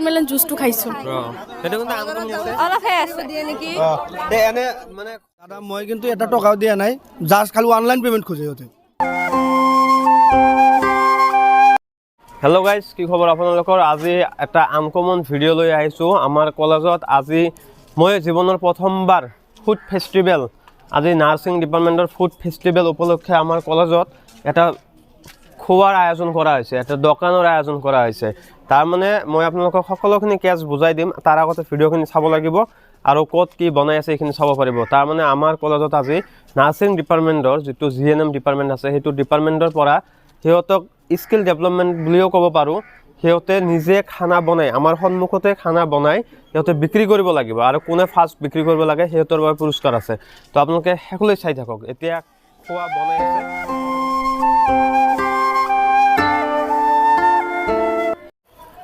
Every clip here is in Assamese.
মেলন জুচটো খাইছোঁ। সেইটো কিন্তু আনকমন আছে। অলপহে আছে। তে এনে মানে দাদা, মই কিন্তু এটা টকাও দিয়া নাই, জাষ্ট খালি অনলাইন পে'মেণ্ট খোজে সিহঁতে। হেল্ল' গাইজ, কি খবৰ আপোনালোকৰ? আজি এটা আনকমন ভিডিঅ' লৈ আহিছোঁ। আমাৰ কলেজত আজি মই জীৱনৰ প্ৰথমবাৰ ফুড ফেষ্টিভেল, আজি নাৰ্ছিং ডিপাৰ্টমেণ্টৰ ফুড ফেষ্টিভেল উপলক্ষে আমাৰ কলেজত এটা খোৱাৰ আয়োজন কৰা হৈছে, এটা দোকানৰ আয়োজন কৰা হৈছে। তাৰমানে মই আপোনালোকক সকলোখিনি কেছ বুজাই দিম। তাৰ আগতে ভিডিঅ'খিনি চাব লাগিব আৰু ক'ত কি বনাই আছে এইখিনি চাব পাৰিব। তাৰমানে আমাৰ কলেজত আজি নাৰ্ছিং ডিপাৰ্টমেণ্টৰ যিটো জিএনএম ডিপাৰ্টমেণ্ট আছে, সেইটো ডিপাৰ্টমেণ্টৰ পৰা সিহঁতক স্কিল ডেভেলপমেণ্ট বুলিও ক'ব পাৰোঁ, সিহঁতে নিজে খানা বনাই, আমাৰ সন্মুখতে খানা বনাই সিহঁতে বিক্ৰী কৰিব লাগিব আৰু কোনে ফাৰ্ষ্ট বিক্ৰী কৰিব লাগে সিহঁতৰ বাবে পুৰস্কাৰ আছে। তো আপোনালোকে সকলোৱে চাই থাকক। এতিয়া খোৱা বনাই আছে।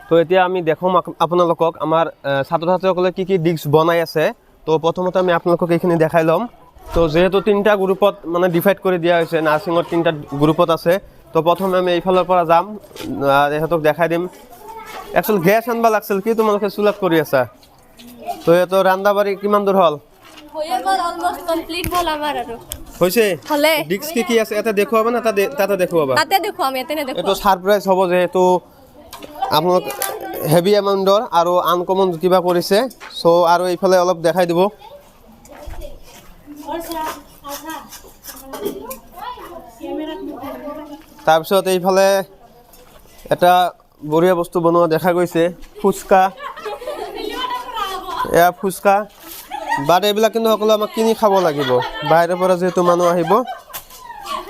তো এতিয়া আমি দেখোঁ আপোনালোকক আমাৰ ছাত্ৰ ছাত্ৰীসকলে কি কি ডিছ বনাই আছে। তো প্ৰথমতে আমি আপোনালোকক এইখিনি দেখাই ল'ম। তো যিহেতু তিনিটা গ্ৰুপত মানে ডিভাইড কৰি দিয়া হৈছে, নাৰ্ছিঙৰ তিনিটা গ্ৰুপত আছে। তো প্ৰথমে আমি এইফালৰ পৰা যাম, ইহঁতক দেখাই দিম। একচুৱেল গেছ আনবা লাগছিল, কি তোমালোকে চুলাত কৰি আছা? তো ইহঁতৰ ৰান্ধা বাঢ়ি কিমান দূৰ হ'ল? হৈয়ে গ'ল, অলমষ্ট কমপ্লিট হ'ল আমাৰ আৰু। হৈছে। হ'লে। ডিস্ক কি কি আছে এটা দেখুৱাবা না তাতে তাতে দেখুৱাবা? তাতে দেখুৱাম, ইয়াতে এইটো নেদেখুৱাম। ছাৰপ্ৰাইজ হ'ব, যিহেতু আপোনালোক হেভি এমাউণ্টৰ আৰু আনকমন কিবা কৰিছে। চ' আৰু এইফালে অলপ দেখাই দিব। তাৰপিছত এইফালে এটা বঢ়িয়া বস্তু বনোৱা দেখা গৈছে, ফুচকা। এয়া ফুচকা, বাট এইবিলাক কিন্তু সকলো আমাক কিনি খাব লাগিব, বাহিৰৰ পৰা যিহেতু মানুহ আহিব।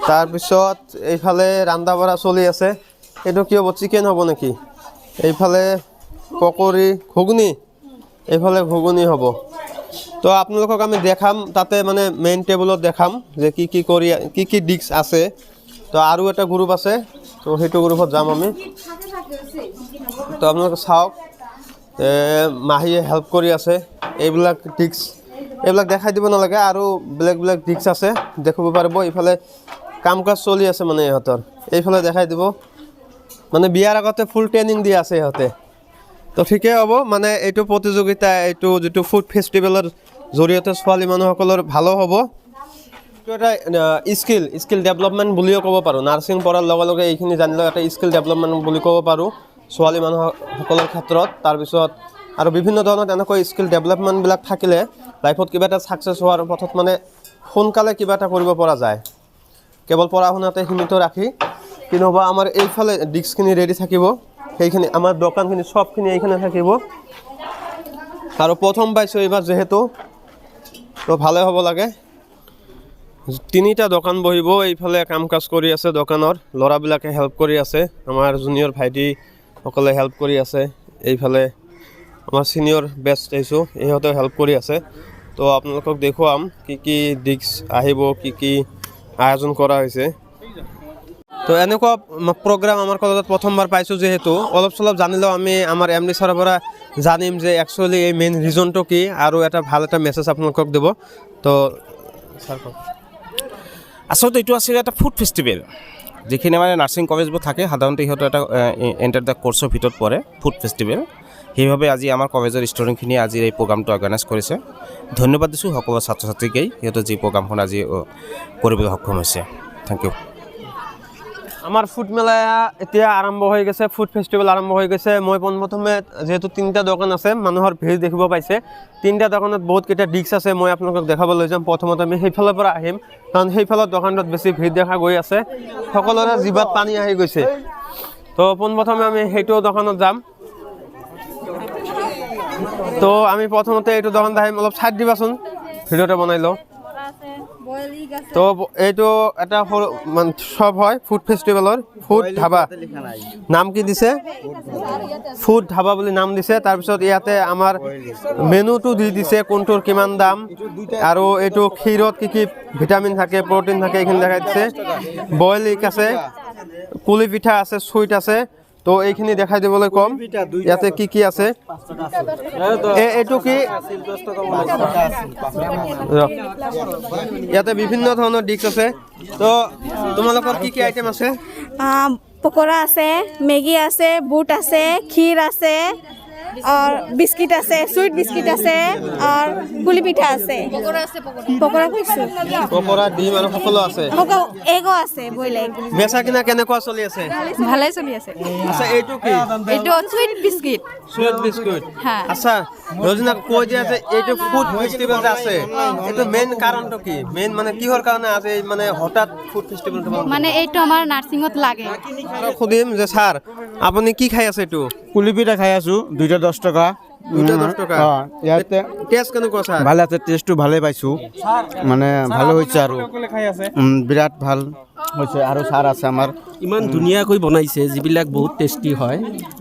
তাৰপিছত এইফালে ৰন্ধা বঢ়া চলি আছে। এইটো কি হ'ব, চিকেন হ'ব নেকি? এইফালে পকৰি, ঘুগুনি, এইফালে ঘুগুনি হ'ব। তো আপোনালোকক আমি দেখাম তাতে, মানে মেইন টেবুলত দেখাম যে কি কি কৰি, কি কি ডিছ আছে। তো আৰু এটা গ্ৰুপ আছে, তো সেইটো গ্ৰুপত যাম আমি। তো আপোনালোকে চাওক, মাহীয়ে হেল্প কৰি আছে। এইবিলাক ডিস্ক এইবিলাক দেখাই দিব নালাগে, আৰু বেলেগ বেলেগ ডিস্ক আছে, দেখিব পাৰিব। এইফালে কাম কাজ চলি আছে, মানে ইহঁতৰ এইফালে দেখাই দিব। মানে বিয়াৰ আগতে ফুল ট্ৰেইনিং দি আছে ইহঁতে। তো ঠিকেই হ'ব, মানে এইটো প্ৰতিযোগিতা, এইটো যিটো ফুড ফেষ্টিভেলৰ জৰিয়তে ছোৱালী মানুহসকলৰ ভালো হ'ব। এইটো এটা স্কিল স্কিল ডেভেলপমেণ্ট বুলিও ক'ব পাৰোঁ। নাৰ্ছিং পঢ়াৰ লগে লগে এইখিনি জানিলেও এটা স্কিল ডেভেলপমেণ্ট বুলি ক'ব পাৰোঁ ছোৱালী মানুহসকলৰ ক্ষেত্ৰত। তাৰপিছত আৰু বিভিন্ন ধৰণৰ তেনেকৈ স্কিল ডেভেলপমেণ্টবিলাক থাকিলে লাইফত কিবা এটা ছাকচেছ হোৱাৰ পথত মানে সোনকালে কিবা এটা কৰিব পৰা যায়, কেৱল পঢ়া শুনাতে সীমিত ৰাখি। কিন্তু হ'ব, আমাৰ এইফালে ডিস্কখিনি ৰেডি থাকিব, সেইখিনি আমাৰ দোকানখিনি চবখিনি এইখিনি থাকিব। আৰু প্ৰথম পাইছোঁ এইবাৰ যিহেতু, তো ভালে হ'ব লাগে। তিনিটা দোকান বহিব। এইফালে কাম কাজ কৰি আছে, দোকানৰ ল'ৰাবিলাকে হেল্প কৰি আছে, আমাৰ জুনিয়ৰ ভাইটিসকলে হেল্প কৰি আছে। এইফালে আমাৰ ছিনিয়ৰ বেষ্ট আহিছোঁ, ইহঁতেও হেল্প কৰি আছে। তো আপোনালোকক দেখুৱাম কি কি ডিস্ক আহিব, কি কি আয়োজন কৰা হৈছে। তো এনেকুৱা প্ৰগ্ৰাম আমাৰ কলেজত প্ৰথমবাৰ পাইছোঁ যিহেতু, অলপ চলপ জানিলেও আমি আমাৰ এম ডি ছাৰৰ পৰা জানিম যে একচুৱেলি এই মেইন ৰিজনটো কি, আৰু এটা ভাল এটা মেছেজ আপোনালোকক দিব। তো ছাৰ, কওক। আচলতে এইটো আছিলে এটা ফুড ফেষ্টিভেল। যিখিনি মানে নাৰ্ছিং কলেজবোৰ থাকে, সাধাৰণতে সিহঁতৰ এটা এণ্টাৰ the কৰ্চৰ ভিতৰত পৰে ফুড ফেষ্টিভেল। সেইবাবে আজি আমাৰ কলেজৰ ষ্টুডেণ্টখিনিয়ে আজিৰ এই প্ৰগ্ৰামটো অৰ্গেনাইজ কৰিছে। ধন্যবাদ দিছোঁ সকলো ছাত্ৰ ছাত্ৰীকেই, সিহঁতে যি প্ৰগ্ৰামখন আজি কৰিবলৈ সক্ষম হৈছে। Thank U. আমাৰ ফুড মেলা এতিয়া আৰম্ভ হৈ গৈছে, ফুড ফেষ্টিভেল আৰম্ভ হৈ গৈছে। মই পোনপ্ৰথমে যিহেতু তিনিটা দোকান আছে, মানুহৰ ভিৰ দেখিব পাইছে। তিনিটা দোকানত বহুতকেইটা ডিস্ক আছে, মই আপোনালোকক দেখাব লৈ যাম। প্ৰথমতে আমি সেইফালৰ পৰা আহিম, কাৰণ সেইফালৰ দোকানটোত বেছি ভিৰ দেখা গৈ আছে, সকলোৰে জিভাত পানী আহি গৈছে। তো পোনপ্ৰথমে আমি সেইটো দোকানত যাম। তো আমি প্ৰথমতে এইটো দোকানত আহিম। অলপ চাইড দিবাচোন, ভিডিঅ'টো বনাই লওঁ। তো এইটো এটা সৰু মানে শ্বপ হয় ফুড ফেষ্টিভেলৰ, ফুড ধাবা। নাম কি দিছে? ফুড ধাবা বুলি নাম দিছে। তাৰপিছত ইয়াতে আমাৰ মেনুটো দি দিছে, কোনটোৰ কিমান দাম, আৰু এইটো ক্ষীৰত কি কি ভিটামিন থাকে, প্ৰটিন থাকে, এইখিনি দেখাই দিছে। বইল এগ আছে, কুলি পিঠা আছে, চুইট আছে। তো এইখিনি দেখাই দিবলৈ ক'ম ইয়াতে কি কি আছে। এইটো কি? ৰ। ইয়াতে বিভিন্ন ধৰণৰ ডিস্ক আছে। তো তোমালোকৰ কি কি আইটেম আছে? পকৰা আছে, মেগী আছে, বুট আছে, ক্ষীৰ আছে। আৰু বিস্কিট আছে, চুইট বিস্কিট আছে আৰু পুলি পিঠা আছে, পকৰা খাইছোঁ। পকৰা, ডিম আৰু সকলো আছে। এগো আছে, বইল এগ। বেচা কিনা কেনেকুৱা চলি আছে? ভালে চলি আছে। আচ্ছা, এইটো কি? এইটো চুইট বিস্কিট। Sweet biscuit. হা। আচ্ছা ৰজিনা, কৈ দিয়া যে এইটো ফুড ফেষ্টিভেল যে আছে, এইটো মেইন কাৰণটো কি? মেইন মানে কিহৰ কাৰণে আজি মানে হঠাৎ ফুড ফেষ্টিভেলটো? মানে এইটো আমাৰ নাৰ্ছিঙত লাগে। সুধিম যে ছাৰ, আপুনি কি খাই আছে এইটো? কুলি পিঠা খাই আছোঁ, দুইটা 10 টকা। দুইটা 10 টকা। অঁ, ইয়াতে টেষ্ট কেনেকুৱা ছাৰ? ভালে আছে, টেষ্টটো ভালে পাইছোঁ, মানে ভালে হৈছে আৰু বিৰাট ভাল হৈছে। আৰু ছাৰ আছে আমাৰ। ইমান ধুনীয়াকৈ বনাইছে, যিবিলাক বহুত টেষ্টি হয়।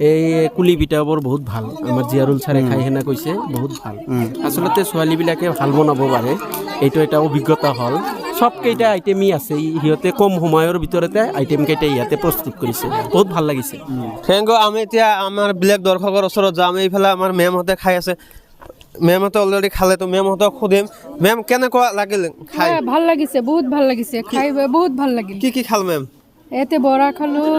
এই কুলি পিঠাবোৰ বহুত ভাল। আমাৰ জিয়াৰুল ছাৰে খাই সেনে কৈছে, বহুত ভাল। আচলতে ছোৱালীবিলাকে ভাল বনাব পাৰে, এইটো এটা অভিজ্ঞতা হ'ল। চবকেইটা আইটেমেই আছে, সিহঁতে কম সময়ৰ ভিতৰতে আইটেমকেইটা ইয়াতে প্ৰস্তুত কৰিছে, বহুত ভাল লাগিছে। Thank U. আমি এতিয়া আমাৰ বেলেগ দৰ্শকৰ ওচৰত যাম। এইফালে আমাৰ মেমহঁতে খাই আছে। মেমহঁতে অলৰেডি খালে, তো মেমহঁতক সুধিম, মেম কেনেকুৱা লাগিল খাই? ভাল লাগিছে, বহুত ভাল লাগিছে খাই, বহুত ভাল লাগিল। কি কি খাল মেম? ইয়াতে বৰা খালোঁ,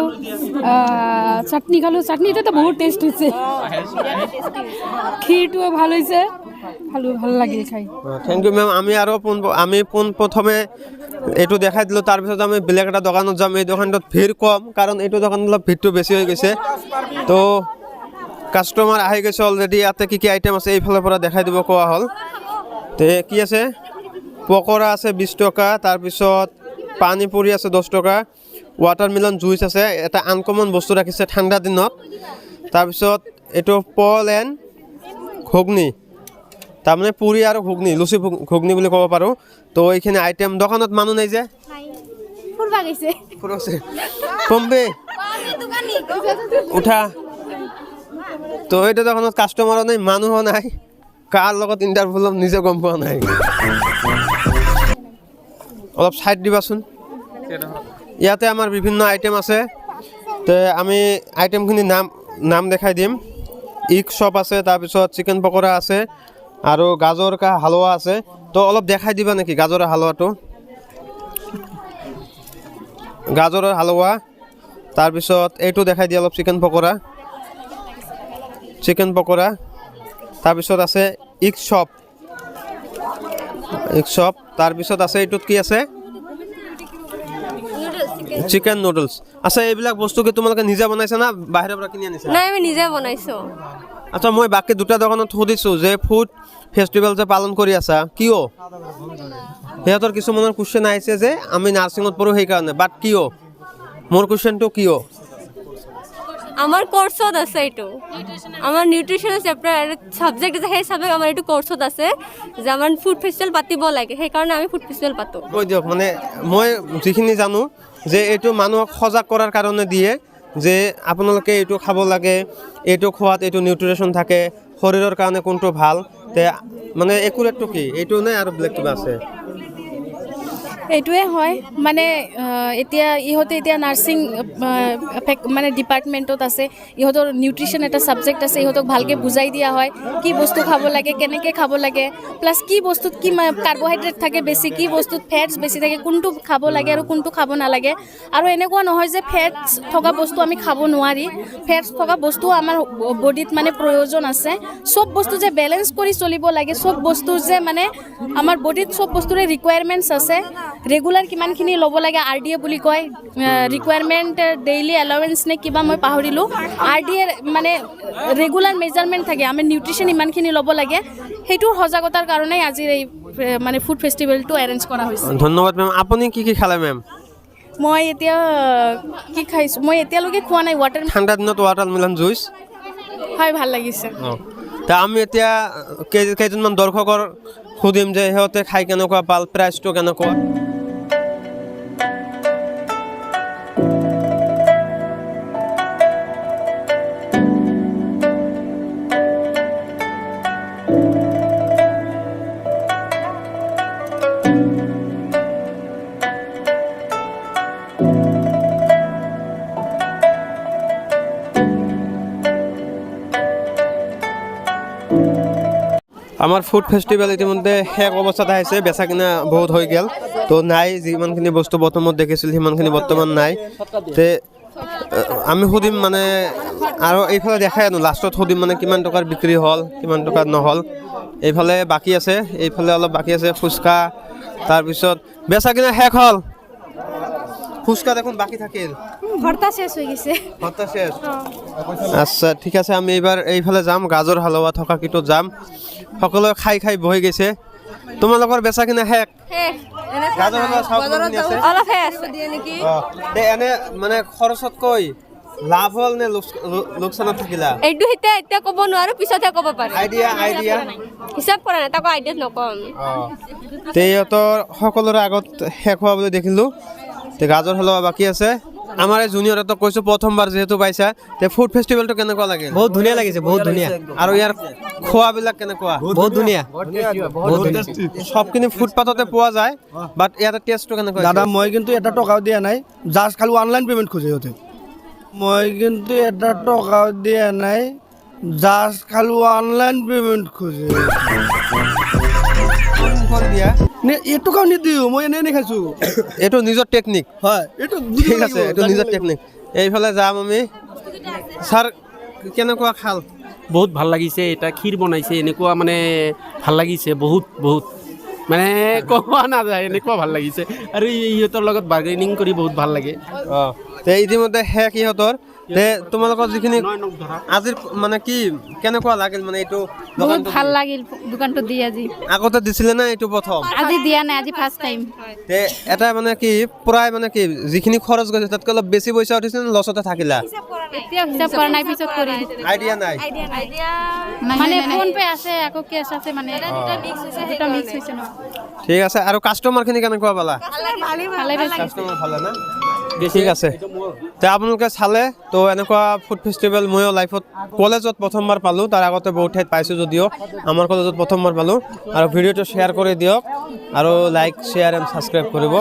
চাটনি খালোঁ, চাটনিটোতো বহুত টেষ্ট হৈছে, ক্ষীৰটোও ভাল হৈছে, খালোঁ, ভাল লাগিল খাই। Thank you ma'am. আমি আৰু পোন আমি পোনপ্ৰথমে এইটো দেখাই দিলোঁ, তাৰপিছত আমি বেলেগ এটা দোকানত যাম। এই দোকানটোত ভিৰ কম, কাৰণ এইটো দোকানত অলপ ভিৰটো বেছি হৈ গৈছে। তো কাষ্টমাৰ আহি গৈছে অলৰেডি। ইয়াতে কি কি আইটেম আছে এইফালৰ পৰা দেখাই দিব কোৱা হ'ল। তে কি আছে? পকৰা আছে 20 টকা, তাৰপিছত পানী পুৰি আছে 10 টকা, ৱাটাৰমেলন জুইচ আছে, এটা আনকমন বস্তু ৰাখিছে ঠাণ্ডা দিনত। তাৰপিছত এইটো পল এণ্ড ঘুগনি, তাৰমানে পুৰি আৰু ঘুগনি, লুচি ঘুগনি বুলি ক'ব পাৰোঁ। তো এইখিনি আইটেম। দোকানত মানুহ নাই যে? ফুৰবা গৈছে। ফুৰছে। পম্পে উঠা। তো এইটো দোকানত কাষ্টমাৰো নাই, মানুহো নাই, কাৰ লগত ইণ্টাৰভিউ ল'ম নিজে গম পোৱা নাই। অলপ ছাইড দিবাচোন। ইয়াতে আমাৰ বিভিন্ন আইটেম আছে, তে আমি আইটেমখিনি নাম নাম দেখাই দিম। ইগ চপ আছে, তাৰপিছত চিকেন পকৰা আছে আৰু গাজৰ কা হালোৱা আছে। তো অলপ দেখাই দিবা নেকি গাজৰৰ হালোৱাটো? গাজৰৰ হালোৱা, তাৰপিছত এইটো দেখাই দিয়া অলপ, চিকেন পকৰা, চিকেন পকৰা। তাৰপিছত আছে ইগ চপ, ইগ চপ। তাৰপিছত আছে এইটোত কি আছে? Chicken noodles. আচ্ছা, এইবিলাক বস্তু কি তোমালোকে নিজে বনাইছা না বাহিৰৰ পৰা কিনি আনিছা? নাই, আমি নিজে বনাইছোঁ। আচ্ছা, মই বাকী দুটা দোকানত সুধিছোঁ যে ফুড ফেষ্টিভেল যে পালন কৰি আছা কিয়? সিহঁতৰ কিছুমানৰ কুৱেশ্যন আহিছে যে আমি নাৰ্ছিঙত পঢ়োঁ সেইকাৰণে, বাট কিয়? মোৰ কুৱেশ্যনটো কিয়? আমাৰ কৰ্চত আছে এইটো, আমাৰ নিউট্ৰিশ্যনৰ চেপ্টাৰ ছাবজেক্ট আছে, সেই ছাবজেক্ট আমাৰ এইটো কৰ্চত আছে যে আমাৰ ফুড ফেষ্টিভেল পাতিব লাগে, সেইকাৰণে আমি ফুড ফেষ্টিভেল পাতোঁ। কৈ দিয়ক, মানে মই যিখিনি জানো যে এইটো মানুহক সজাগ কৰাৰ কাৰণে দিয়ে যে আপোনালোকে এইটো খাব লাগে, এইটো খোৱাত এইটো নিউট্ৰিশ্যন থাকে, শৰীৰৰ কাৰণে কোনটো ভাল। তে মানে একুৰেটটো কি এইটো নে আৰু বেলেগ কিবা আছে? এইটোৱে হয়, মানে এতিয়া ইহঁতে এতিয়া নাৰ্ছিং মানে ডিপাৰ্টমেণ্টত আছে, ইহঁতৰ নিউট্ৰিশ্যন এটা ছাবজেক্ট আছে, ইহঁতক ভালকৈ বুজাই দিয়া হয় কি বস্তু খাব লাগে, কেনেকৈ খাব লাগে, প্লাছ কি বস্তুত কি কাৰ্বহাইড্ৰেট থাকে বেছি, কি বস্তুত ফেটছ বেছি থাকে, কোনটো খাব লাগে আৰু কোনটো খাব নালাগে। আৰু এনেকুৱা নহয় যে ফেটছ থকা বস্তু আমি খাব নোৱাৰি, ফেটছ থকা বস্তু আমাৰ বডিত মানে প্ৰয়োজন আছে। চব বস্তু যে বেলেঞ্চ কৰি চলিব লাগে, চব বস্তু যে মানে আমাৰ বডিত চব বস্তুৰে ৰিকুৱাৰমেণ্টছ আছে, ৰেগুলাৰ কিমানখিনি ল'ব লাগে, আৰ ডি এ বুলি কয়, ৰিকুৱাৰমেণ্ট ডেইলি এলাৱেঞ্চ নে কিবা মই পাহৰিলোঁ। আৰ ডি এৰ মানে ৰেগুলাৰ মেজাৰমেণ্ট থাকে, আমি নিউট্ৰিশ্যন ইমানখিনি ল'ব লাগে, সেইটোৰ সজাগতাৰ কাৰণেই আজিৰ এই মানে ফুড ফেষ্টিভেলটো এৰেঞ্জ কৰা হৈছে। ধন্যবাদ মেম। আপুনি কি কি খালে মেম? মই এতিয়া কি খাইছোঁ, মই এতিয়ালৈকে খোৱা নাই। ৱাটাৰ ঠাণ্ডা দিনত ৱাটাৰ মিলন জুইচ হয়, ভাল লাগিছে। অঁ, তা আমি এতিয়া কেইজনমান দৰ্শকৰ সুধিম যে সিহঁতে খাই কেনেকুৱা পাল, প্ৰাইচটো কেনেকুৱা। আমাৰ ফুড ফেষ্টিভেল ইতিমধ্যে শেষ অৱস্থাত আহিছে, বেচা কিনা বহুত হৈ গ'ল। তো নাই, যিমানখিনি বস্তু প্ৰথমত দেখিছিল সিমানখিনি বৰ্তমান নাই। তে আমি সুধিম মানে আৰু এইফালে দেখাই আনো, লাষ্টত সুধিম মানে কিমান টকাৰ বিক্ৰী হ'ল, কিমান টকাৰ নহ'ল। এইফালে বাকী আছে, এইফালে অলপ বাকী আছে ফুচকা। তাৰপিছত বেচা কিনা শেষ হ'ল? ফুচকা দেখোন বাকী থাকিল। ভৰ্তা শেষ হৈ গৈছে। ভৰ্তা শেষ। আচ্ছা, ঠিক আছে। আমি এইবাৰ এইফালে যাম, গাজৰ হালোৱা থকা কিটোত যাম। সকলোৱে খাই খাই বহি গৈছে। তোমালোকৰ বেচা কিনা শেষ? শেষ। গাজৰ হালোৱা চাওক কোনখিনি আছে? অলপহে আছে। অঁ, তে এনে মানে খৰচতকৈ লাভ হ'ল নে লোকচানত থাকিলা? এইটো এতিয়া এতিয়া ক'ব নোৱাৰো, পিছতহে ক'ব পাৰিম। Idea, idea? হিচাপ কৰা নাই, তাকো আইডিয়াত নকওঁ আমি। তে ইহঁতৰ সকলোৰে আগত শেষ হোৱা বুলি দেখিলোঁ। তে গাজৰ হালোৱা বাকী আছে। আমাৰ এই জুনিয়ৰহঁতক কৈছোঁ, প্ৰথমবাৰ যিহেতু পাইছা, তে ফুড ফেষ্টিভেলটো কেনেকুৱা লাগিল? বহুত ধুনীয়া লাগিছে, বহুত ধুনীয়া। আৰু ইয়াৰ খোৱাবিলাক কেনেকুৱা? বহুত ধুনীয়া, বহুত ধুনীয়া। চবখিনি ফুটপাথতে পোৱা যায়, বাট ইয়াতে টেষ্টটো কেনেকুৱা? দাদা, মই কিন্তু এটা টকাও দিয়া নাই, জাষ্ট খালি অনলাইন পে'মেণ্ট খোজে সিহঁতে। মই কিন্তু এটা টকাও দিয়া নাই, জাষ্ট খালি অনলাইন পে'মেণ্ট খোজে। দিয়া নে এটকাও নিদিওঁ, মই এনেই এনেই খাইছোঁ। এইটো নিজৰ টেকনিক। হয়, এইটো। ঠিক আছে, এইটো নিজৰ টেকনিক। এইফালে যাম আমি। ছাৰ, কেনেকুৱা খাল? বহুত ভাল লাগিছে। এটা ক্ষীৰ বনাইছে, এনেকুৱা মানে ভাল লাগিছে বহুত বহুত, মানে কোৱা নাযায়, এনেকুৱা ভাল লাগিছে। আৰু ইহঁতৰ লগত বাৰ্গেনিং কৰি বহুত ভাল লাগে। অঁ, তে ইতিমধ্যে শেষ ইহঁতৰ। তে তোমালোকৰ যিখিনি আজিৰ মানে কি কেনেকুৱা লাগিল মানে এইটো বহুত দোকানটো? ভাল লাগিল দোকানটো দি আজি। আগতে দিছিলে নে এইটো প্ৰথম? আজি দিয়া নাই, আজি ফাৰ্ষ্ট টাইম। তে এটা মানে কি প্ৰায় মানে কি যিখিনি খৰচ গৈছে তাতকৈ অলপ বেছি পইচা উঠিছে নে লছতে থাকিলা? এতিয়াও হিচাপ কৰা নাই, পিছত কৰিম। আইডিয়া নাই? মানে ফোন পে আছে, আকৌ কেছ আছে, মানে দুটা মিক্স হৈছে ন। ঠিক আছে। আৰু কাষ্টমাৰখিনি কেনেকুৱা পালা? ভালে পাইছোঁ। কাষ্টমাৰ ভালে না? ঠিক আছে। তে আপোনালোকে চালে তো, এনেকুৱা ফুড ফেষ্টিভেল ময়ো লাইফত কলেজত প্ৰথমবাৰ পালোঁ। তাৰ আগতে বহুত ঠাইত পাইছোঁ যদিও আমাৰ কলেজত প্ৰথমবাৰ পালোঁ। আৰু ভিডিঅ'টো শ্বেয়াৰ কৰি দিয়ক আৰু লাইক, শ্বেয়াৰ এণ্ড ছাবস্ক্ৰাইব কৰিব।